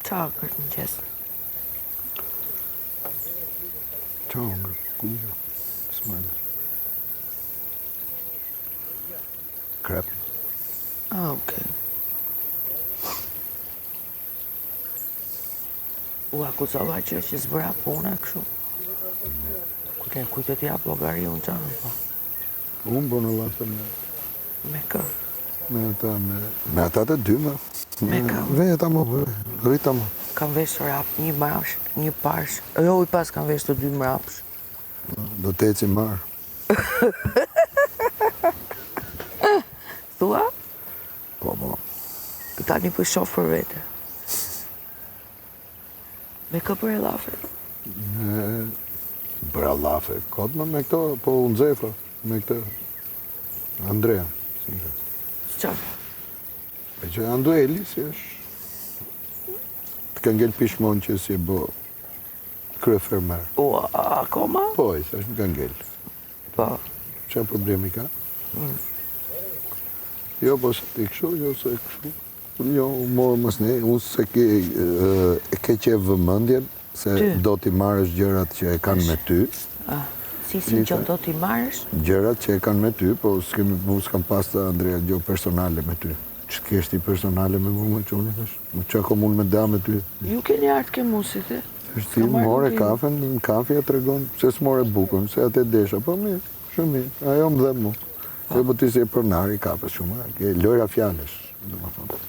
Ça hëngre në mëngjes? Ça hëngre? Ku jo? S'maj. Krep. Ah, okej. U akuzova që që s'bëra punë e kështu. Ku të kujt të jap llogari unë çfarë po. Unë bënë llafe me... Me kë? Me ata, me... Me ata të dy, më. Me kë? Veta më, rrita më. Kam vesh rap, një mrapsh, një parsh. Jo, i pas kam vesh të dy mrapsh. Do të eci marë. Thua? Po, po. Tani po shoh për vete. Me kë bëre llafe? Me... Bëra llafe, kot më me këto, po u nxefa, me këtë. Andrea. Qa? E që Andueli, si është. Të ka ngel pishmon që s'je bo kryefermer. U, akoma? Po, i thash, më ka ngel. Po. Ça problemi ka? Mm. Jo, po se ti kështu, jo se kështu. Jo, u morë mos ne, unë se ke, e ke qejf vëmendjen, se do t'i marrësh gjërat që e kanë me ty. Ah, si, si që do t'i marrësh? Gjërat që e kanë me ty, po s'kemi, mu s'kam pas të Andrea gjë personale me ty. Që të kesh ti personale me mu, më çuni, thash. Më ça kom unë me da me ty. Ju keni ardhë ke mu si the? Thash ti more kafen, në kafja tregon, pse s'more bukën, se atë desha, po mirë, shumë mirë, ajo më dhe mu. Po, po ti si pronar i kafes shumë, ke lojra fjalësh, domethënë.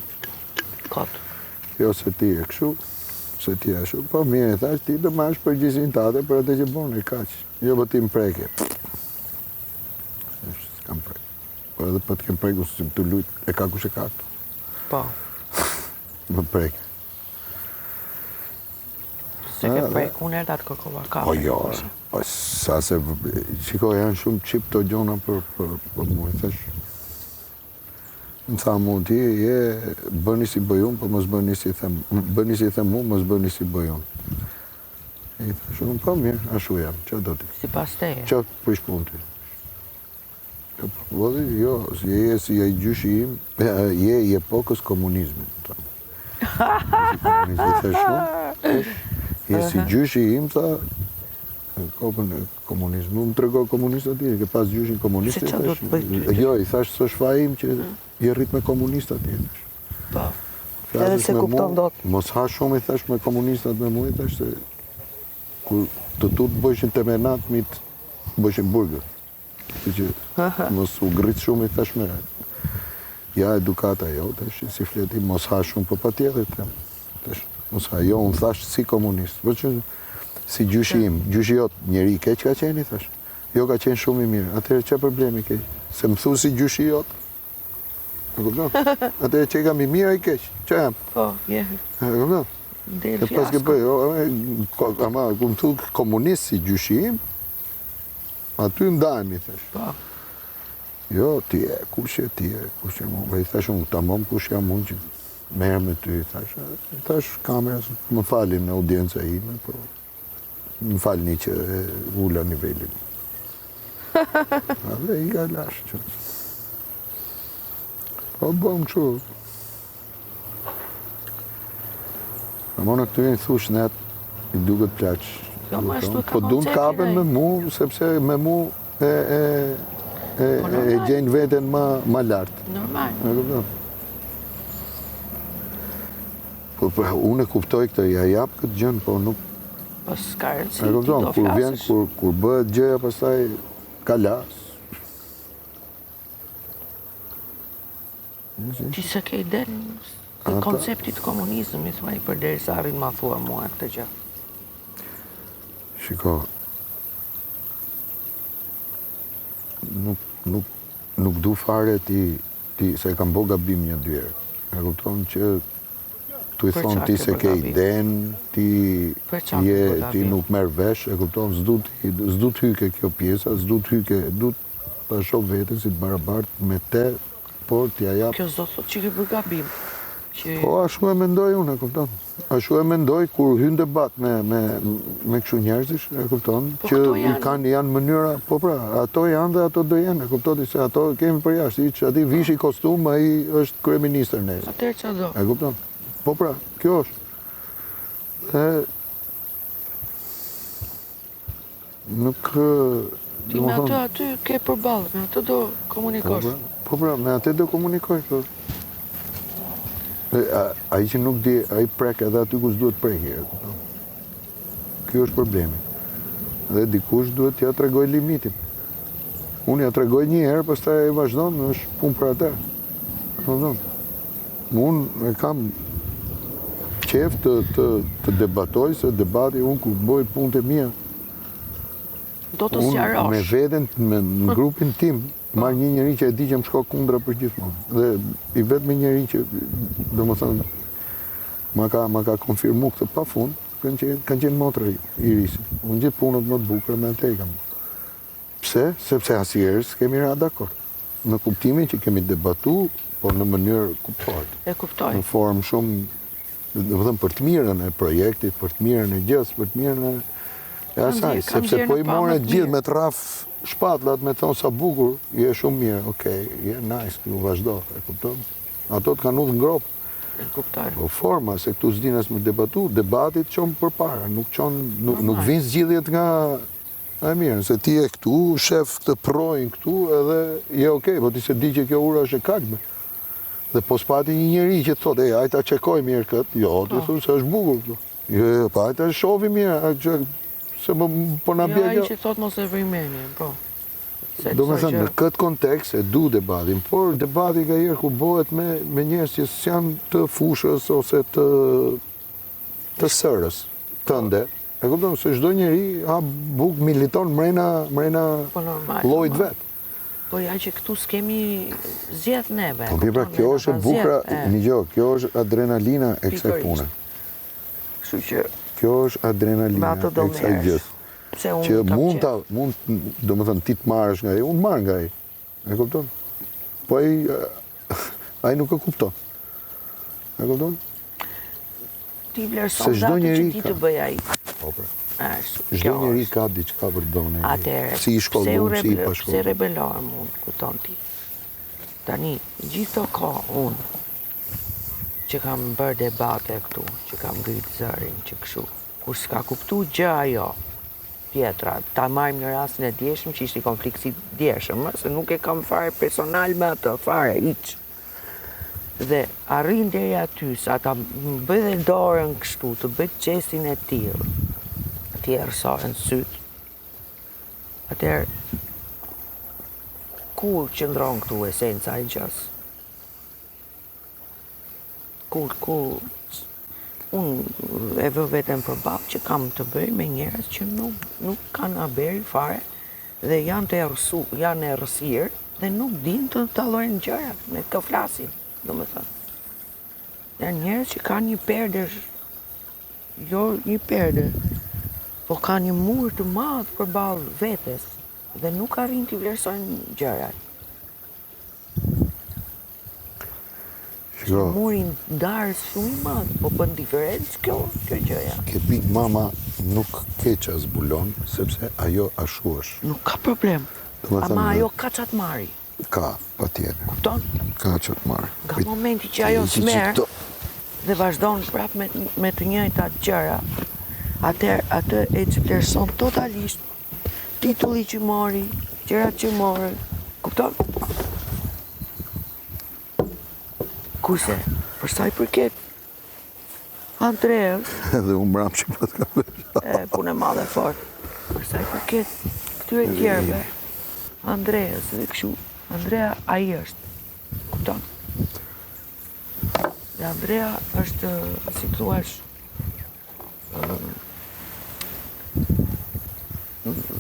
Kot. Jo se ti e kështu, se ti e ashtu, po mirë, i thash, ti do marrësh përgjegjësinë tate për atë që bone, kaq. Jo, po ti më preke. S'kam prek. Po edhe po të kem prekur, si të lujt, e ka kush e ka këtu. Po. Më preke. S'e ke prek, unë erdha të kërkova kafe. Po jo, po sa se, shiko, janë shumë çip të gjona për, për, për mu, i thash. Më tha mu, ti je, bëni si bëj unë, po mos bëni si them, bëni si them unë, mos bëni si bëj unë. I thash, unë, po mirë, ashtu jam, ça do ti? Sipas teje? Ça prish punë ti? Jo, po, jo, si je si ai gjyshi im, je i epokës komunizmit. Më tha. Komunizmi, i thash unë, je si gjyshi im, tha, në kohën e komunizmit. Më trego komunist aty, ke pas gjyshin komunist. Se ça do të bëj ty? Jo, i thash, s'është faji im që je rrit me komunist aty. Po. Edhe s'e kupton dot. Mos ha shumë, i thash, me komunistat me mu, i thash, se kur të tu të bëjshin temenat, mi të bëjshin burgë. Kështu që mos u gërrit shumë i thash me. Ja edukata jote, shi si flet ti, mos ha shumë po patjetër them. Thash, mos ha, jo, unë thash si komunist. Po që si gjyshi im, gjyshi jot, njeri i keq ka qenë i thash. Jo ka qenë shumë i mirë. Atëherë çfarë problemi ke? Se më thu si gjyshi jot. E kupton? Atëherë që kam i mirë a i keq? Ç'a jam? Po, je. E kupton? Del E pas ke bëj, jo, ama kur më thu komunist si gjyshi im, Aty ndahemi, thash. Po. Jo, ti e, kush je ti e, kush jam unë. I thash unë, tamam kush jam unë që merrem me ty, i thash. I thash kamerës, më falin audienca ime, po më falni që e ula nivelin. A dhe i ka lash, që. Po, bëm kështu. Ramona këtu i thush net, i duket plaç. Jo, ma ashtu e ka Po dun të kapen me mu, sepse me mu e, e, e, Po, e gjejnë veten ma, ma lartë. Normal. E kupton? Po, po, unë e kuptoj këtë, ja jap këtë gjënë, po nuk... Po s'ka rëndësi, E kupton, kur vjen, kur, kur bëhet gjëja pastaj kalas. Ti s'e ke idenë të konceptit të komunizmit, thuaj përderisa arrin ma thua mua këtë gjë. Shiko, nuk, nuk, nuk du fare ti, ti, se e kam bo gabim një dy herë. E kupton që tu i thonë ti s'e ke idenë, ti, je, ti nuk merr vesh, e kupton, s'du s'du të hyj ke kjo pjesa, s'du të hyj ke, du ta shoh veten si të barabartë me te, por t'ja jap... Kjo s'do thotë që ke bërë gabim. Që... Po, ashtu e mendoj unë, e kupton. Ashtu e mendoj kur hyn debat me, me, me kështu njerëzish, e kupton, po, që janë... kanë janë mënyra, po pra, ato janë dhe ato do jenë, e kupton, se ato kemi për jashtë, që aty vishi kostum, ai është kryeministër ne. Atëherë ça do? E kupton. Po pra, kjo është. Dhe nuk Ti me atë aty ke përballë, me atë do komunikosh. Po pra, po pra, me atë do komunikoj, po. Ai që nuk di, ai prek edhe aty ku s'duhet preki. Ky është problemi. Dhe dikush duhet t'ia tregojë limitin. Unë ia tregoj një herë, pastaj ai vazhdon, është punë për atë. Kupton? Unë e kam qejf të, të, të debatoj, se debati unë kur bëj punët e mia, Do të sqarosh. Unë me veten, me në grupin tim, marr një njeri që e di që më shkon kundra për gjithmonë. Dhe i vetmi njeri që, domethënë, ma ka, ma ka konfirmu këtë pa fund, kanë qenë, kanë qenë motra Irisi. Unë gjithë punët më të bukura me atë i kam. Pse? Sepse asnjëherë s'kemi ra dakord. Në kuptimin që kemi debatu, por në mënyrë kuptohet. E kuptoj. Në formë shumë, domethënë për të mirën e projektit, për të mirën e gjësë, për të mirën e e asaj, sepse po i more të gjithë me të rrah shpatlat, me thonë sa bukur, je shumë mirë, okej, je nice, ti vazhdo, e kupton? Ato të kanë udhë në gropë. E kuptoj. Po forma, se këtu s'din as me debatu, debati të çon përpara, nuk çon, nuk, nuk vijnë zgjidhjet nga E mirë, se ti je këtu, shef këtë përroin këtu edhe je okej, po ti s'e di që kjo ura është e kalme. Dhe po s'pati një njeri që të thotë, ej, hajt ta çekoj mirë këtë, jo, ti po. thu se është bukur këtu. Jo, jo, po hajt ta shohim mirë, a, që, se më, po na jo, bje kjo. Jo, ai që thotë mos e vri mendjen, po. Domethënë, në këtë kontekst e du debatin, por debati nganjëherë kur bëhet me, me njerëz që s'janë të fushës ose të, të sërës tënde, E kupton se çdo njeri ha bukë militon mrena mrena po normal, llojit vet. Po ja që këtu s'kemi zgjedh neve. Po pra kjo është e bukura, një gjë, kjo është adrenalina e kësaj pune. Kështu që kjo është adrenalina e kësaj gjësë. Pse unë që mund ta mund, domethënë ti të marrësh nga ai, unë marr nga ai. E kupton? Po ai ai nuk e kupton. E kupton? Ti vlerëson dhe atë që di të bëjë ai. Po pra. Çdo njeri ka diçka për të dhënë. Atëherë, si i shkolluar, si i pashkolluar. Pse rebelohem unë, kupton ti? Tani, gjithë këto kohë unë që kam bërë debate këtu, që kam ngrit zërin, që kështu, kur s'ka kuptu gjë ajo, tjetra, ta marrim në rastin e djeshëm, që ishte konflikt i djeshëm, se nuk e kam fare personal me atë, fare, hiç. Dhe arrin deri aty sa ta bëj dhe dorën kështu, të bëj gjestin e tillë, t'i errësohen sytë. Atëherë ku qëndron këtu esenca e gjësë? Ku, ku, unë e vë veten përballë që kam të bëj me njerëz që nuk, nuk kanë haberi fare dhe janë të errësu, janë errësirë dhe nuk dinë të dallojnë gjërat, me kë flasin, domethënë. Janë njerëz që kanë një perde, jo një perde, po kanë një mur të madh përballë vetes dhe nuk arrijnë t'i vlerësojnë gjërat. Shiko. Muri ndarës shumë i madh, po bën diferencë kjo, kjo gjëja. Ke Big Mama nuk ke ça zbulon, sepse ajo ashtu është. Nuk ka problem. Ama ajo ka ça të marri. Ka, patjetër. Kupton? Ka ça të marri. Nga momenti që ajo s'merr dhe vazhdon prapë me, me të njëjtat gjëra, atëherë atë e zhvlerëson totalisht titulli që mori, gjërat që morën, kupton? Kurse, për sa i përket Andreas... Edhe unë mbrapsht që po të kam E, punë e madhe fort. Për sa i përket këtyre tjerëve, Andreas dhe kështu, Andrea ai është, kupton? Dhe Andrea është, si thuash,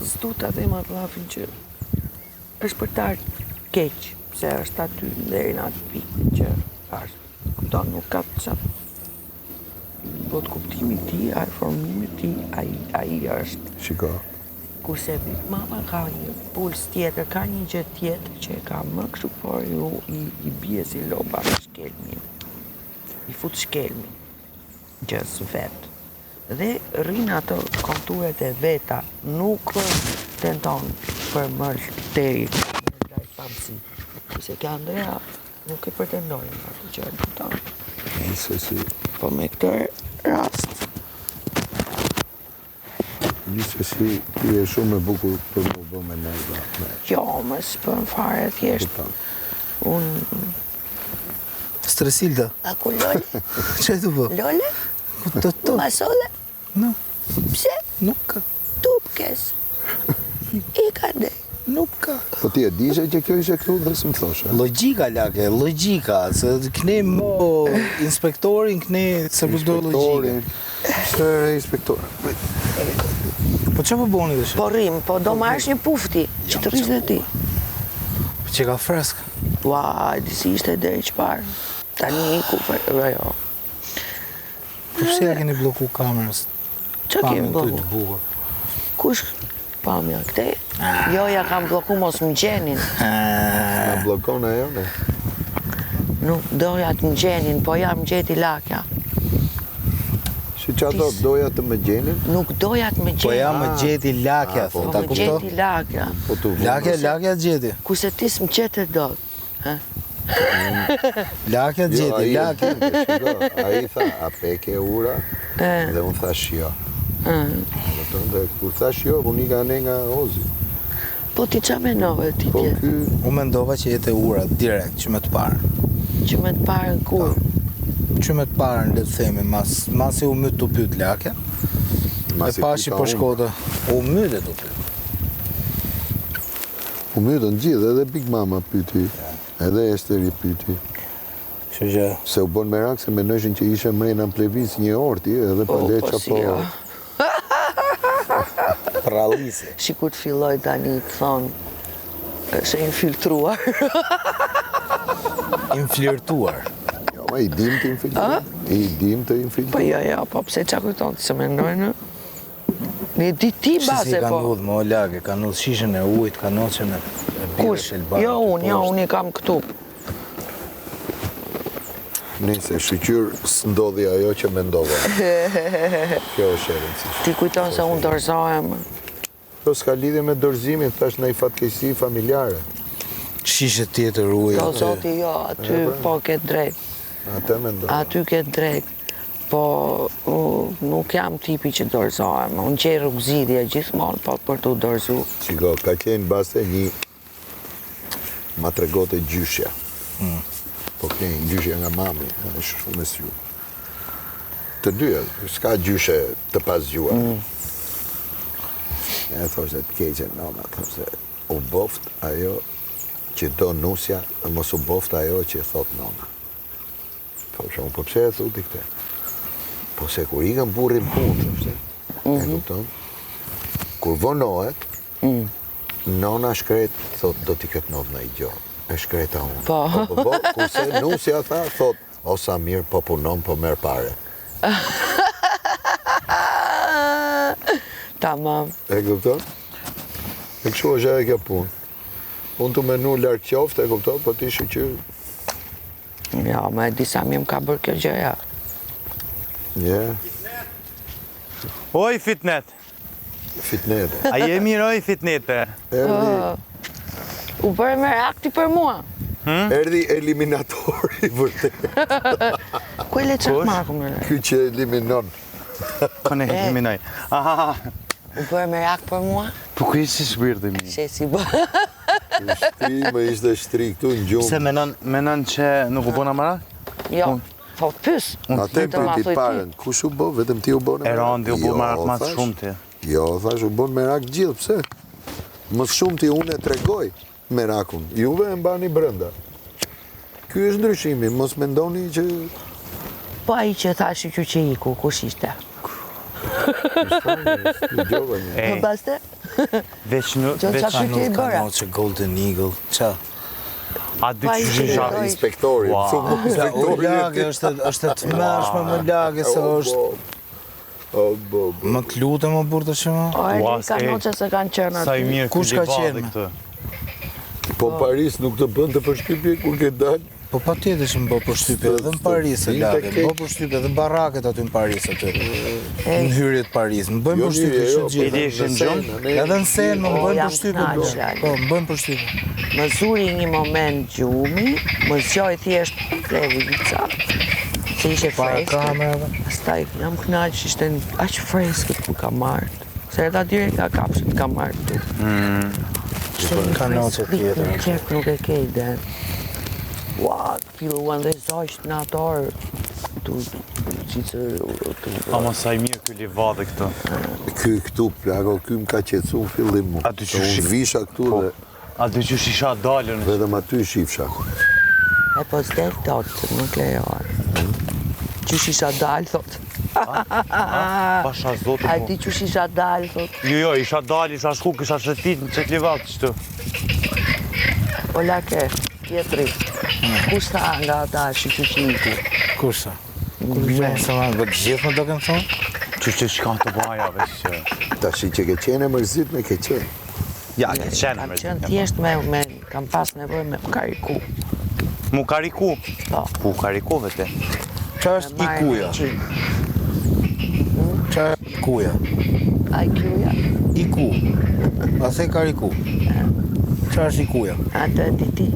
S'du ta them atë llafin që është për ta keq, pse është aty deri në atë pikë që është. Kupton, nuk ka ça botëkuptimi i tij, ai formimi i tij, ai ai është. Shiko. Kurse Big Mama ka një puls tjetër, ka një gjë tjetër që e ka më kështu, por ju i, i bie si lopa me shkelmin. I fut shkelmin. Gjësë vet. Dhe rri në ato konturet e veta, nuk tenton për më tej, më largpamësi. Kurse kjo Andrea nuk e pretendoj në atë gjë, kupton? Gjithsesi. Po me këtë rast. Gjithsesi, ti je shumë e bukur për m'u bë me nerva. Me... Jo, më s'bën fare, thjesht. Unë... Stresilda. A ku lole? Që të bë? Lole? Ku të të? Ma sole? No. Pse? Nuk ka. Tup kes. I ka dhe. Nuk ka. Po ti e dishe që kjo ishe këtu dhe s'më thoshe. Logjika, lake, logjika, se këne mo inspektorin, këne se për do logjika. Pse re inspektor? Po që po boni dhe Po rrim, po do marrësh një puf ti, që të rrish dhe ti. Po që ka fresk. Ua, di si ishte deri çfarë. Tani iku, jo. Po pse ja keni blloku kamerës? Që kemi blloku? Të bukur. Kush pamja këtej? Ah. Jo, ja kam blloku mos më gjenin. Ah. Na bllokon ajo ne. Nuk doja të më gjenin, po ja më gjeti lakja. Si ça do, doja të më gjenin? Nuk doja të më gjenin. Po ja më gjeti lakja, ah, po, ta kupto? Po më gjeti lakja. Po tu Lakja, lakja gjeti. Kurse ti s'më gjete dot. Lakja jo, gjeti, lakja. Ai tha, a pe ke ura? Dhe unë thash jo. Dhe kur thash jo, unë ika ne nga Ozi. Po ti ça menove ti po, tjetë? Unë mendova që je te ura, direkt, që me të parë. Që me të parën kur? Po. Që me të parën, le të themi, mas, masi u myt tu pyt lakja. E pashi po shkote, u myt e tu pyt. U mytën gjithë, edhe Big Mama pyti, edhe Esteri pyti. Kështu që... Se u bën merak se mendojshin që ishe mrena në Plevic një orë ti, edhe pa po, leqa si po... jo. Prallisi. Sikur të filloj tani të thonë, është infiltruar. Inflirtuar. Jo, ma i dim të infiltruar. I dim të infiltruar. Po jo, jo, po pse ça kujton ti se mendojnë? Ne di ti Si baze, kanë po. udhë, mo lage, kanë udhë shishen e ujit, kanë udhë që në e birrës Kush? Elbanit, Jo unë, jo, unë i kam këtu. Nëse shyqyr s'ndodhi ajo që mendova. Kjo është e rëndësishme. Ti kujton se unë dorëzohem. Po s'ka lidhje me dorëzimin, thash ndonjë fatkeqësi familjare. Shishe tjetër ujë. Jo, aty. zoti, jo, aty po ke drejt. Atë mendova. Aty ke drejt. Po u, nuk jam tipi që dorëzohem. Unë gjej rrugëzgjidhje gjithmonë, po për t'u dorëzu. Shiko, ka qenë base një ma tregote gjyshja. Po qenë gjyshja nga mami, është shumë e zgjuar. Të dyja, s'ka gjyshe të pazgjuar. E thoshte të keqen nona, thoshte u boft ajo që do nusja, e mos u boft ajo që thot nona. Po shumë, po pse e thu ti këtë? Po se kur ikën burri në punë, thoshte. E kupton? Kur vonohet, nona shkret, thot, do t'i ketë ndodhur ndonjë gjë. E shkreta unë. Po. Po, po, po, kurse nusja tha, thot, o sa mirë po punon, po merr pare. Tamam. E kupton? E kështu është edhe kjo punë. Unë të menu larg qoftë, e kupton, po ti shyqyr. Jo, më e di sa mirë më ka bërë kjo gjëja. Je, Oj, fitnet. fitnete. A je mirë, oj, fitnete. Erdhi, U bërë merak ti për mua. erdhi eliminatori vërtet. Ku e le çakmakun më? Ky që eliminon. Këne eliminoj. Aha, U bërë merak për mua? po ku ishe shpirti mi? Se si bë. Shtri, më ishte shtri këtu në gjumë. Pse menon, menon që nuk u bona merak? Jo, po pys. Atë Të ma pyeti thuj ti. parën, kush u bë? Vetëm ti u bën? E Randi u bë Jo, merak ma thash. shumë ti. Jo, thash, u bën merak gjithë, pse? Më shumë ti unë e tregoj merakun. Juve e mbani brenda. Ky është ndryshimi, mos mendoni që Po ai që thashi që që iku, kush ishte? dëgjova një. E, Po baste? veç në, Jo, veç qa Kanë pyetje i udhë, bëra? kanë udhë që Golden Eagle. Qa? A dy Pa i qysh që isha? drejtoj. Inspektori, Ua. thumë O inspektori. lage, është është e tmerrshme më lage se O, është bo. O, bo, bo. Më të lutem o burr tash më. O, e Ua, di ka e, noqe se kanë qenë Sa i aty. mirë Kush ky ka livadhi qenë, me? këtë. Po Paris nuk të bën të përshtypje kur ke dalë? Po patjetër që më bë përshtypje edhe në Paris e Vinte lage, më keq. bë përshtypje edhe në barraket aty në Paris aty. Në hyrje të Paris, më bëjnë Jo, përshtypje jo, kështu po, gjithë. Edhe ishin në në gjumë? Senë, ne- Edhe në Senë më O, bëjnë jam përshtypje. kënaqur, bro. lage. Po, më bëjnë përshtypje. Më zuri një moment gjumi, më zgjoi thjesht flevi një ca, se ishe Para freskët. kamerave. Pastaj jam kënaqur ishte aq freskët kur ka marrë. Se erdha direkt nga kafshët kam marrë këtu. Mm. Ka noqe tjetër. Në qef nuk e ke ide. Ua, filluan dhe zogjtë në atë orë. Tu, qicër, tu... Ama sa i mirë ky livadhi këtu. Ky këtu, plako, ky më ka qetësu në fillim mu. Aty që unë visha këtu po. dhe... Aty që shisha dalën. Vetëm aty shifsha. E po s'del dot, nuk lejohet. Qysh isha dalë, thot. Pasha zotin. A di qysh isha dalë, thot. Jo, jo, isha dalë, isha shku, kisha shëtit në qëtë livadh qëtu. O lake, tjetri. Kush tha nga ata shyqyr që iku? Kush tha? Kush tha? Se ma, të gjithë më do kemë thonë? Qysh që shka të baja, veç që... Tashi që ke qenë e mërzitme, ke qenë. Ja, ke qenë Kam qenë thjesht me, me, kam pas nevojë me u kariku. Mu kariku? Po. Ku kariku vete? Qa është IQ-ja? Qa është IQ-ja? IQ-ja? IQ. A the kariku? Qa është IQ-ja? Atë e di ti.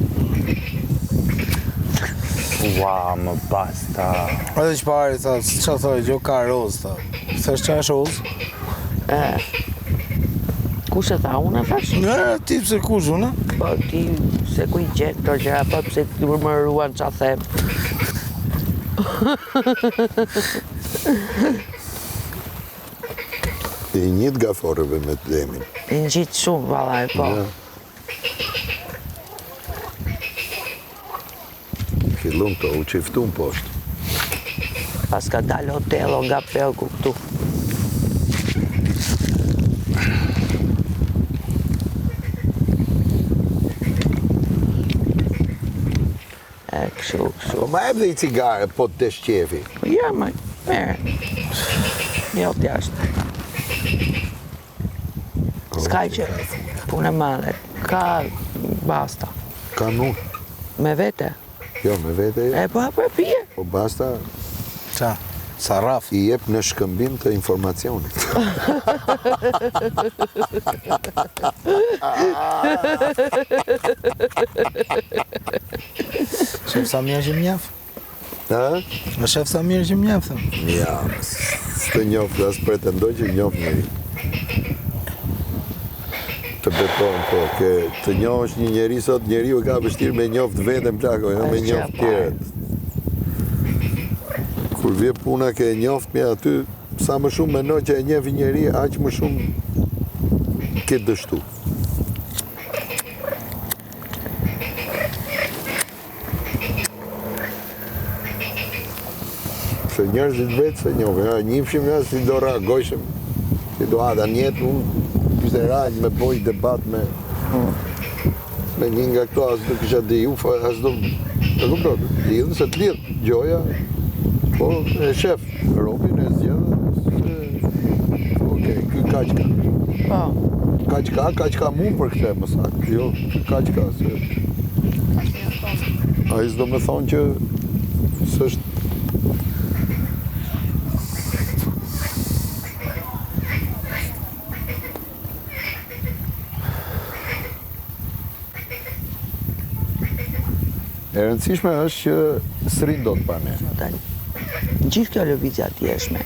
Ua, më basta. Edhe që pari, tha, që thoj, gjo ka rozë, tha. Thash qa është rozë? E, kush e tha, unë e thash? Ne, ti pse kush, unë? Po, ti se ku i gjen këto gjëra, po pse ti më ruan ça them. I ngjit gaforreve me të demin. I ngjit shumë, vallai, po. Ja. Fillun këto, u çiftun poshtë. Paska dalë Otello nga pellgu këtu. E, kështu, kështu. Po ma jep dhe i cigare, po të desh qefi. Po ja, ma, merë. Jo, t'jashtë. S'ka që, punë e madhe. Ka basta. Ka nu. Me vete. Jo, me vete jo. E po, po e pije. Po basta... Ça? Sarraf. I jep në shkëmbim të informacionit. Shef sa mirë që m'njef? Ha? Më shef sa mirë që m'njef, them. Ja, s'të njof, as pretendoj që njof njeri. Të betohem, po, ke të njohësh një njeri sot, njeriu e ka vështirë me njoft veten plako, jo me njoft tjerët. Kur vje puna ke e njoft me aty, sa më shumë mendon që e njeh një njeri, aq më shumë ke dështu. Se njerëzit vetë s'e njohin, ja, njifshim ja, si do reagojshim, si do ata në jetë, unë kishte rajt me bo debat me, me një nga këto, as do kisha di, ufa, as do, e kupton, lidhën, se të lidh, gjoja, po e shef, robin e zgjedh, se, okej, ky kaq ka. Po. Kaq ka, kaq ka mu për këtë, më saktë, jo, ky kaq ka, se... Ai s'do me thonë që s'është E rëndësishme është që s'rrin dot pa ne. Gjithë kjo lëvizja e djeshme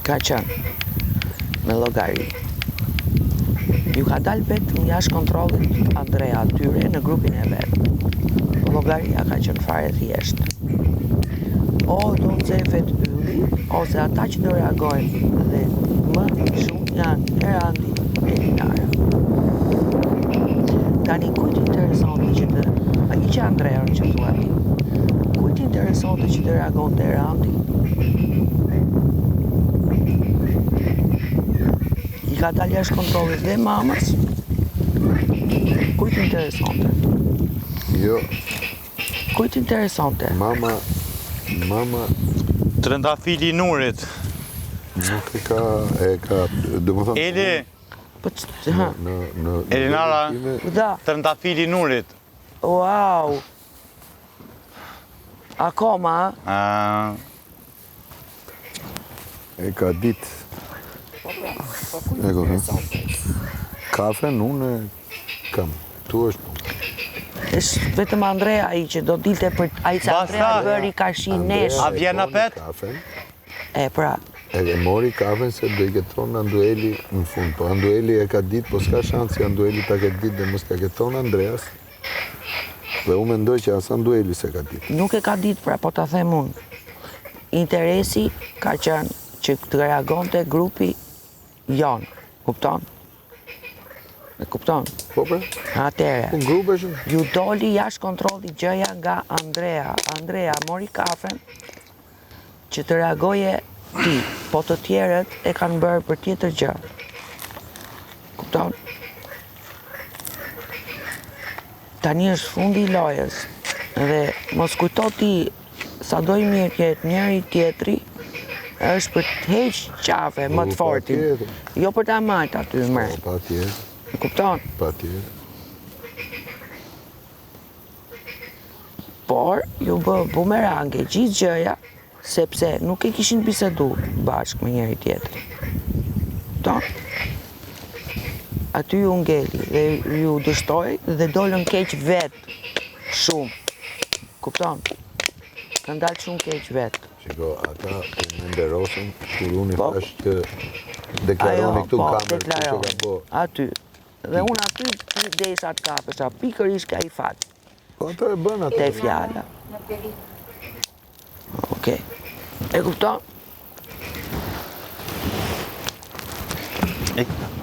ka qenë me llogari. Ju ka dalë vetëm jashtë kontrollit Andrea atyre në grupin e vet. Llogaria ka qenë fare thjesht. O do nxefet ylli, ose ata që do reagojnë dhe më shumë janë Erandi e Linara. Tani kujt interesonte që të... A i që Andrea që thua ti? Kujt interesonte që të reagonte Erandi? I ka dalë jashtë kontrollit dhe mamës? Kujt interesonte? Jo. Kujt interesonte? Mama, mama... Trëndafili i Nurit. Nuk e ka, e ka, domethënë... Eli! Po që, ha. Në, në, Elinara, Da. trëndafili i Nurit. Wow! Akoma, a? E ka ditë. Po pra, po kujt E kupton. interesonte? Kafen unë e kam. Tu është punë. Është vetëm Andrea ai që do dilte për ai se Basta. Andrea bëri karshi nesh. A vjen apet? Kafen. E pra. E mori kafen se do i ketë thonë Andueli në fund. Po Andueli e ka ditë, po s'ka shans që Andueli ta ketë ditë dhe mos t'ia ketë thonë Andreas. Dhe unë mendoj që as Andueli s'e ka ditë. Nuk e ka ditë, pra po ta them unë. Interesi ka qenë që të reagonte grupi jonë, kupton? E kupton? Po pra. Atëherë. Po grup është. Ju doli jashtë kontrolli gjëja nga Andrea. Andrea mori kafen që të reagoje ti, po të tjerët e kanë bërë për tjetër gjë. Kupton? Tani është fundi i lojës dhe mos kujto ti sado i mirë të jetë njëri tjetri, është për të heq qafe më të po, fortin. Jo për ta majtë aty më. Po, patjetër. Kupton? Patjetër. Por, ju bë bumerang e gjithë gjëja, sepse nuk e kishin bisedu bashkë me njëri tjetrin. Kupton? Aty ju ngeli dhe ju dështoi dhe dolën keq vetë shumë. Kupton? Kanë dalë shumë keq vetë. Shiko, ata u menderosën, kur unë i po. thash që deklaroni këtu po, kamerë, që ka bo. Aty. Dhe unë aty desha të kapesha, pikërisht ka i fat. Po ato e bën atë. Te fjala. Okej. E kupton?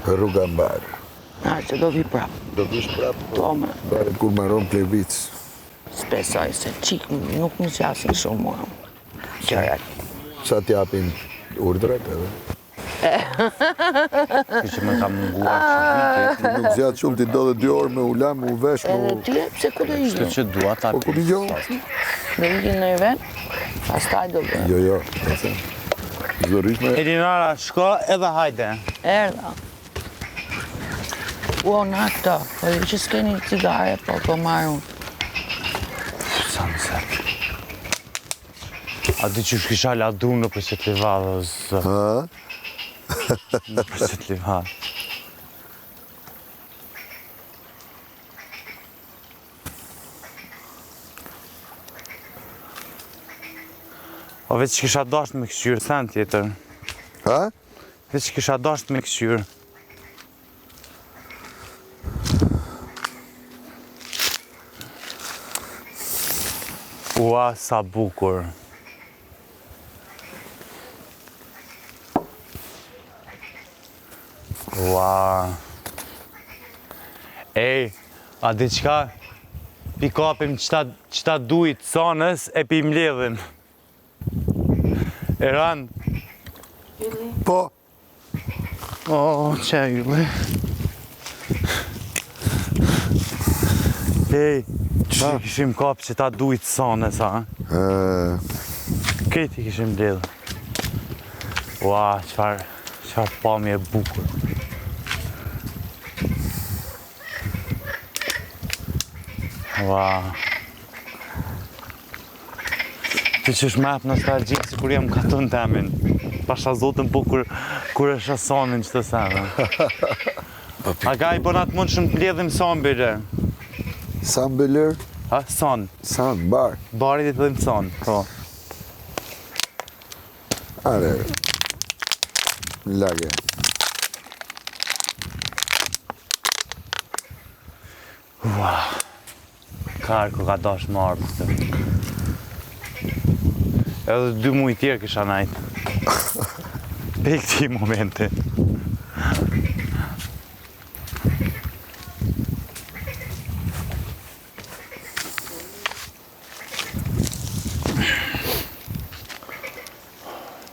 Rruga mbarë. Na, që do vi prap. Do vish prap? Po, më. Varet kur maron plevic. S'besoj se çik nuk më zgjasin shumë mua. Gjërat. Sa t'japin urdhrat edhe? Kështu që më ka munguar që vite. Nuk zgjat shumë ti do dhe dy orë me u la, me u vesh, me u... Edhe ti, pse ku do ikim? Kështu që dua ta Po ku do ikim? Do ikim në një vend, pastaj do bëjmë. Jo, jo, e se. S'do rrish me... Elinara, shko edhe hajde. Erdha. Ua, na këtë, po ju që s'keni cigare, po po marr unë. Sa më zërë. A di qysh kisha la dru nëpër qëtë livadh, o zë. Ha? Nëpër qëtë livadh. O veç kisha dasht me këqyrë, sen tjetër. Ha? Veç kisha dasht me këqyrë. Ua, sa bukur. Ua. Ej, a di çka? Pi kapim qëta, qëta dujt sanës e pi mledhim. E ranë. Po. Oh, që ylli. Ej, që kishim kap qëta dujt sanës, ha? Krejt i kishim mbledh. Ua, çfarë, çfarë pamje e bukur. Ua. Ti qysh më jep nostalgji si kur jam katun temin. Pasha zotën po kur, kur e shoh sanin që të sene. A ga i bëna të mundshëm të mbledhim san bile. San bile? Ha, san. San, bar. Bari dhe të dhim san, po. Are. Lage. Ua. Karku ka dash më ardhë këtë. Edhe dy muj tjerë kisha najt. Pe këti momenti.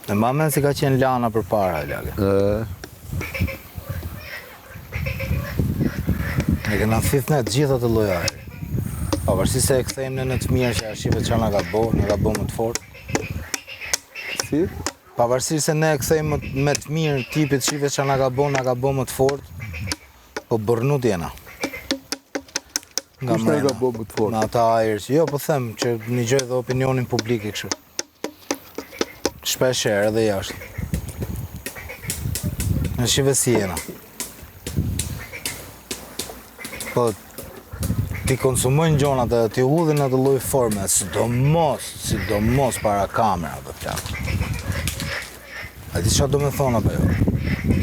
Në ma men si ka qenë Lana për para, lage. E kena thith ne të gjitha të lloj ajri. Pavarësisht se e kthejmë ne në të mirë që shife ça na ka bo, na ka bo më të fort. Si? Pavarësisht se ne e kthejmë me të mirë tipit shife ça na ka bo, na ka bo më të fort. Po bërnut jena. Nga Kush na ka bo më të fort? Me ata ajër që, jo, po them që nigjoj dhe opinionin publik e kështu. Shpesh herë edhe jashtë. Në shife si jena. Po, t'i konsumojnë gjonat edhe t'i hudhin atë lloj forme, sidomos, sidomos para kamerave, plak. A di çfarë do me thonë apo jo?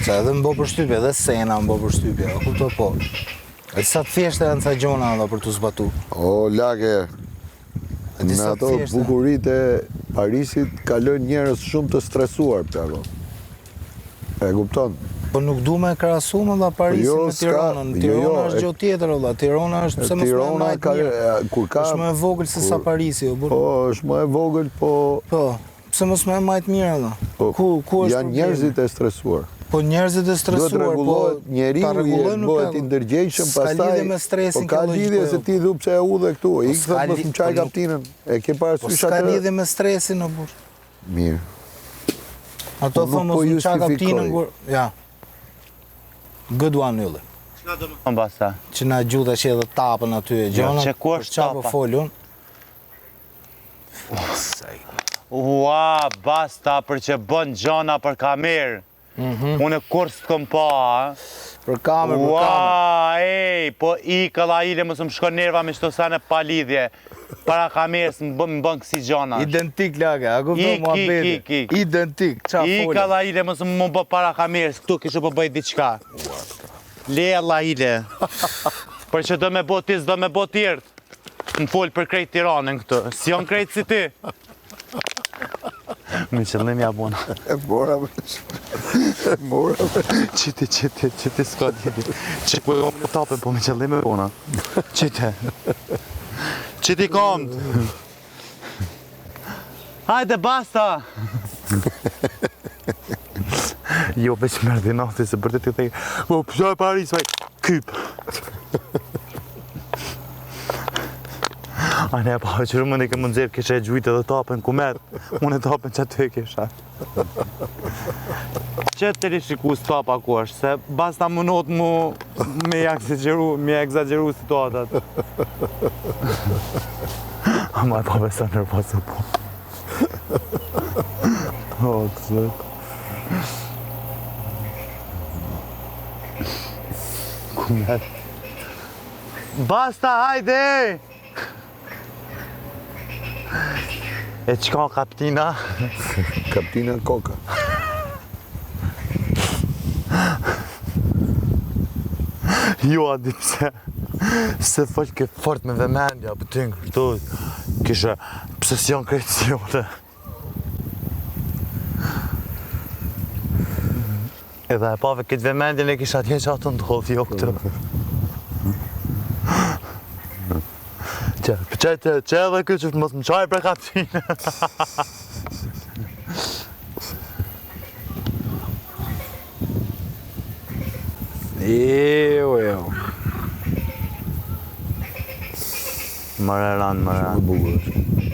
Se edhe më bo përshtypje, edhe sena më bo përshtypje, a kupto po. A di sa të thjeshta janë ca gjona ata për t'u zbatu. O, lake, A di në sa të ato thjeshta. bukuritë e Parisit kalojnë njerëz shumë të stresuar, plako. E kupton? Po nuk du me krahasu më vlla Parisin Jo, me s'ka- Tiranën. jo, Tirana jo, është e- gjë tjetër vlla. Tirana është pse mos më e Tirana majt ka mirë. e, kur ka Është më e vogël se sa kur- Parisi, o burr. Po, është më e vogël, po Po, pse mos më e majt mirë vlla? po Ku ku është janë problemi? njerëzit e stresuar. Po njerëzit e Duhet stresuar, po rregullohet ta njeriu i rregullojnë bëhet plako. i ndërgjegjshëm S'ka pastaj. lidhje me stresin Po ka kjo lloj lidhje gjëje, se ti thu pse e udhe këtu, Po ik s'ka thot mos li- më çaj po nuk- kaptinën. E ke Po parasysh s'ka atë? lidhje me stresin o burr. Mirë. Ato Po nuk thonë po mos më çaj justifikoj. kaptinën kur ja. Good one Ylli. Më basta. Që na gjuta që edhe tapën aty e gjona. Jo, që ku është për qa po tapa? fol unë? Saj. Ua, basta për që bën gjona për kamerë. Mhm. Unë kur s'të kom pa, a? Për kamerë, për kamerë. Ua, ej, po i këlla ile, mos më shkon nerva me qëto sene pa lidhje. Para kamerës më bën, më bën kësi gjona. Identik lake, a kupton Ik, ik, muhabeti? ik, ik. Identik, qa I fole? këlla ile, mos më bë para kamerës, këtu kishe po bëj diçka. Le alla ile. Për që do me bo ti, s'do me bo tjertë. Më fol për krejt Tiranën këtë. Si janë krejt si ti. Me qëllim ja bona. E mora vesh. E mora vesh. Qiti, qiti, qiti s'ka diti. Që ku e kom në tapën, po me qëllim e bona. Qiti. Qiti komt. Hajde, basta! Jo, veç merë dinati, se për të ti thej, po, pse e Paris, vaj, kyp. A ne, pa, që rëmën e kemë nxjerr, kisha e gjujt edhe tapën, ku met, unë e tapën që aty e kisha. Që të rishiku stapa ku është, se basta mundohet mu me ja ekzagjeru, me ja ekzagjeru situatat. Ama e pa besa nervoz u po. O, të zot. Ku met? Basta, hajde! E qka kaptina? Kaptina koka. Jo, a di pse. Se fol ke fort me vëmendje, apo ti kështu. Kishe, pse si janë krejt si jone? Edhe e pave këtë vëmendjen e kisha atje që ato ndodh, jo këtë. Që, që, që, që edhe kjo që mos më qaj për kaptinë. Jo, jo. Mërë e rëndë, mërë e rëndë. Bukur është.